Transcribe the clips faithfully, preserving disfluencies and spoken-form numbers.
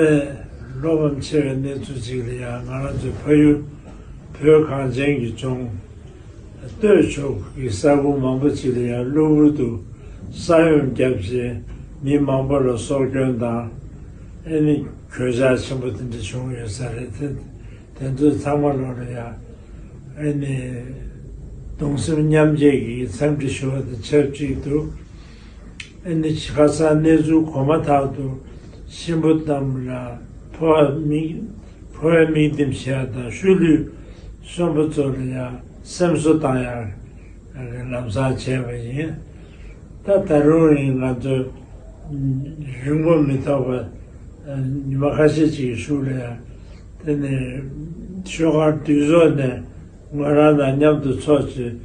བློ་ཕམ་ཆེ་བའི་གནས་ཚུལ་ཅིག་ལ་ཡང་ང་རང་ཚོའི་ཕ་ཡུལ་བོད་གངས་ཅན་གྱི་ལྗོངས་སྟོད་ཕྱོགས་ཀྱི་ས་ཁུལ་མང་པོ་ཅིག་ལ་ཡང་གློ་བུར་དུ་ས་ཡོམ་བརྒྱབ་རྗེས་མི་མང་པོ་ལ་སྲོག་སྐྱོན་དང་ཨེ་ནི་གོད་ཆག་ཆེན་པོ་དེ་འདྲ་བྱུང་ཡོད་ས་རེད། དེ་དེ་ཚོའི་ཚང་མ་ལོག་ལ་ཡང་ཨེ་ནི་གདུང་སེམས་མཉམ་སྐྱེད་ཀྱི་འཚམས་འདྲི་ཞུ་བ་དང་ཆབས་ཅིག་ཏུ། ཨ་ནི་ཁ་སང་གནས་ཚུལ་གོ་མ་ཐག་ཏུ་གཤིན་པོ་རྣམས་ལ་འཕོ་བ་མིག་འཕོ་བའི་མིག་ལྡེམ་བྱས་དང་ཤུལ་ལུས་གསོན་པོ་ཚོ་ལ་ཡང་སེམས་གསོ་བཏང་ཡག་ལམ་སང་བྱས་པ་ཡིན། ད་ད་རུང་ཡིན་ང་ཚོ་རིང་པོ་མི་ཐོགས་པ་ཉི་མ་ཁ་ཤས་ཅིག་གི་གཞུག་ལ་ཡང་དེ་ནས་ཤོག་ཁག་འདུས་ཚོགས་ནས་ང་རང་དང་མཉམ་དུ་ཚོགས་བྱས།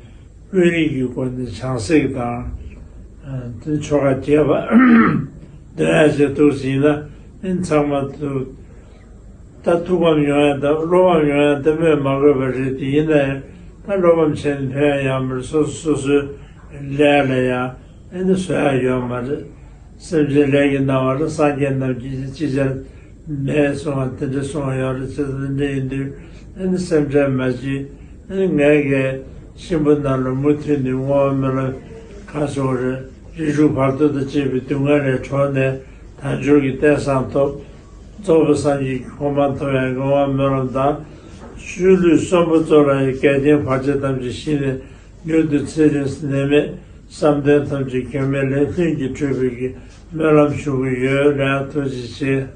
དཔོན་རིགས་ཀྱི་སྒོ་ནས་བྱང་སེམས་དང་། དེ་ཆོ་ག་རྒྱས་པ་འདོན་ཡ་བྱེད་ཐུབ་ཟིན་ན་ཨིན་ཚང་མ་དུ་ད་ཐུགས་ཕམ་ཡོང་ཡ་ད་བློ་ཕམ་ཡོང་ཡ་ད་སྨོས་མ་དགོས་པ་རེད། དེ་ཡིན་ན་ཡང་ད་བློ་ཕམ་བྱས་ནས་ཕན་ཡ་ཡང་མ་རེད། སོ་སོ་སོ་སོའི་ལས་ལ་ཡང་ཨེ་ནི་བཟོ་ཡ་ཡོད་མ་རེད། སེམས་ཅན་ལས་ཀྱི་སྣང་བ་ལ་སངས་རྒྱས་རྣམས་ཀྱིས་ཅི་བྱར་མེད་གསུང་བ་དེ་འདྲ་གསུང་བ་ཡོད་རེད། ཅེས་དེ་འདྲ་ཡིན་དུས་ཨ་ནི་སེམས་ཁྲལ་མ་བྱེད། ཨ་ནི་ངས་ཀྱིས་གཤིན་པོ་རྣམས་ལ་མུ་མཐུད་ནས་བསྔོ་བ་སྨོན་ལམ་ག་སོང་རེད། རིགས་དྲུག་བར་དོ་དང་བཅས་པའི་སྡུག་བསྔལ་ལས་གྲོལ་ནས་དལ་འབྱོར་གྱི་རྟེན་བཟང་ཐོབ། རྫོགས་པའི་སངས་རྒྱས་ཀྱི་གོ་འཕང་ཐོབ་པའི་བསྔོ་བ་སྨོན་ལམ་དང་། ཤུལ་ལུས་གསོན་པོ་ཚོ་ལ་ཡང་འགལ་རྐྱེན་བར་ཆད་ཐམས་ཅད་ཞི་ནས་མྱུར་དུ་ཚེ་རིང་ནད་མེད་བསམ་དོན་ཐམས་ཅད་གེགས་མེད་ལས་ལྷུན་གྱིས་གྲུབ་པའི་གི་སྨོན་ལམ་ཞུ་གི་ཡོད་ལགས། ཐུགས་རྗེ་ཆེ།